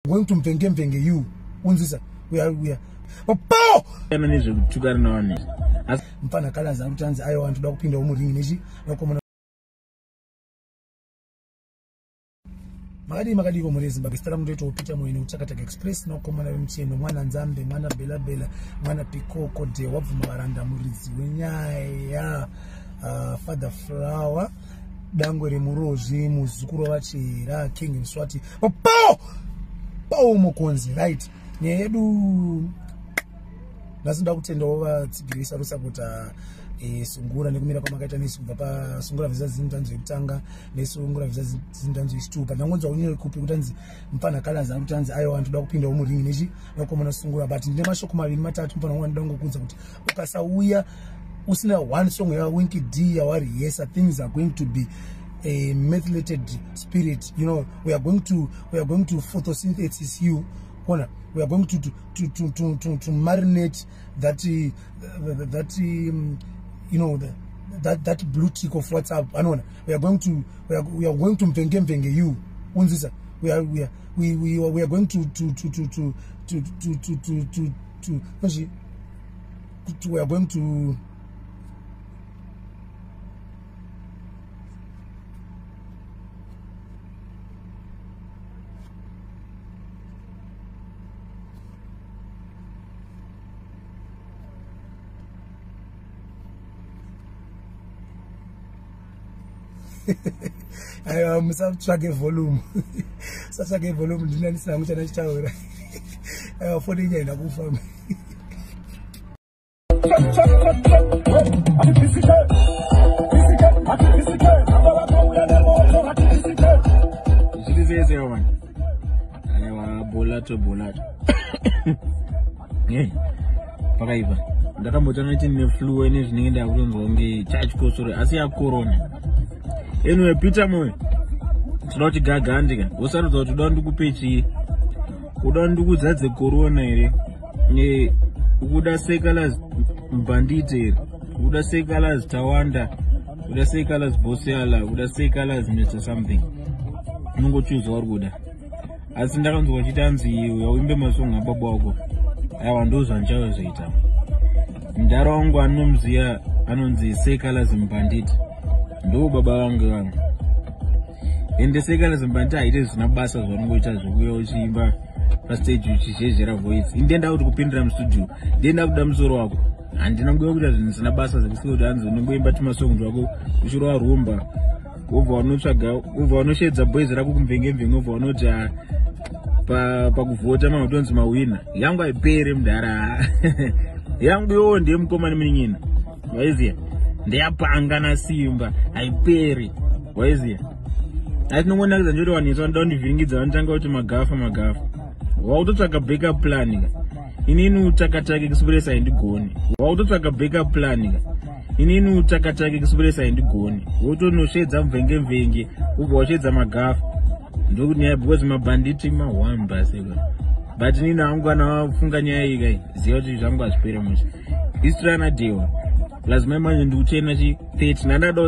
Going to mvenge mvenge you unzisa we are we are po kana nezvekutukana navanhu izvi. Mfana kalaza kuti anzi aiwa ndoda kupinda muringi nechi vakomana. Makadii makadii ko mhuri yeZimbabwe, zita rangu ndoitawo Peter Moyeni kuTakataka Express nokomana vemucheno, mwana Nzambe, mwana Bela Bela, mwana Pikoko de wabvuma varanda, muridzi wenyaya, Father Flower, dangwe remurozvi, muzukuru waVachera, King Mswati, po po Mukonzi. Right, nyaya yedu nhasi ndoda kutendawo vatsigiri sarusapota Sungura nekumira kwamakaita nesu kubva paSungura visa zindanzo yekutanga neSungura visa zindanzo yechitupa. Ndangonzwa unyore kupi kuti anzi mupfanha kalazi akuti anzi aiwa ndoda kupindawo muringi nechi vakomana Sungura, but ndine mashoko maviri matatu mupfanha wangu ndoda ngokuudza kuti ukasauya usina one song yaWinky D yawariyesa, things are going to be a methylated spirit, you know. We are going to photosynthesis you kona, we are going to marinate that blue tick of WhatsApp. Anona we are going to mvenge mvenge you unzisa, we are we are we we, we are going to we are going to aiwa musatsvake volume, musatsvake volume, ndinandisina hangu chandachitaura. Aiwa, foni yenyu haina kufa. Zviri sei sei vanhu? Aiwa, bolato bolato. Hey, pakaipa. Ndakambotanga kuti ndine flu nezvinenge ndakutonzwa kunge chachikosoro, asi yakorona. Anyway, Peter Moyo, tinoda kuti gagandika wosarudza kuti uda ndikupe chii, uda ndikudzadze korona here, ukuda Sekalas Mbandite here, ukuda Sekalas Tawanda, ukuda Sekalas Bosiala, ukuda Sekalas Mr something. Unongochuza uri kuda. Asi ndakanzwa uchiti anzi uimbe masongo ababa wako. Aiwa, ndo zvandichazoita. Mudhara wangu anomuziya anonzi Sekalas Mbanditi, ndo baba vangu vangu. Ende Sekalas Mbanditi haite zvisina basa zvaunongoita zvekuuya uchiimba pastage uchizhezhera voice. Indenda kuti kupindira mustudio, ndenda kuda musoro wako. Handina nguva kuita zvinhu zvisina basa zvekusika kuti hanzi unongoimba tumasongo twako uchirova rumba, wobva wanotsvaga, wobva wanoshedza boys rako kumvenge mvenge, wobva wanoti pakuvhota makutonzi mawina. Yangu haipere mudhara, yangu iwowo ndiye mukoma nemunin'ina, waiziya, ndeyapanga nasimba, haiperi, waiziya. Asi tinongonakidza njoti vanhu vanoda kundivhiringidza, vanotanga kuti magafa magafa. Wakutotsvaga backup plan ka. Inini utakatake Express haindigoni. Wakutotsvaga backup plan ka. Inini utakatake Express haindigoni. Wotonoshedza mvenge mvenge, ubva washedza magafa, ndokuti nyaya, because mabhanditi ma1 basi. But inini hangu kana wafunga nyaya iyi kai, ziva kuti zvangu hazvipere mushe. History anadewa plus mai manje ndikuchena chi 30 nandada.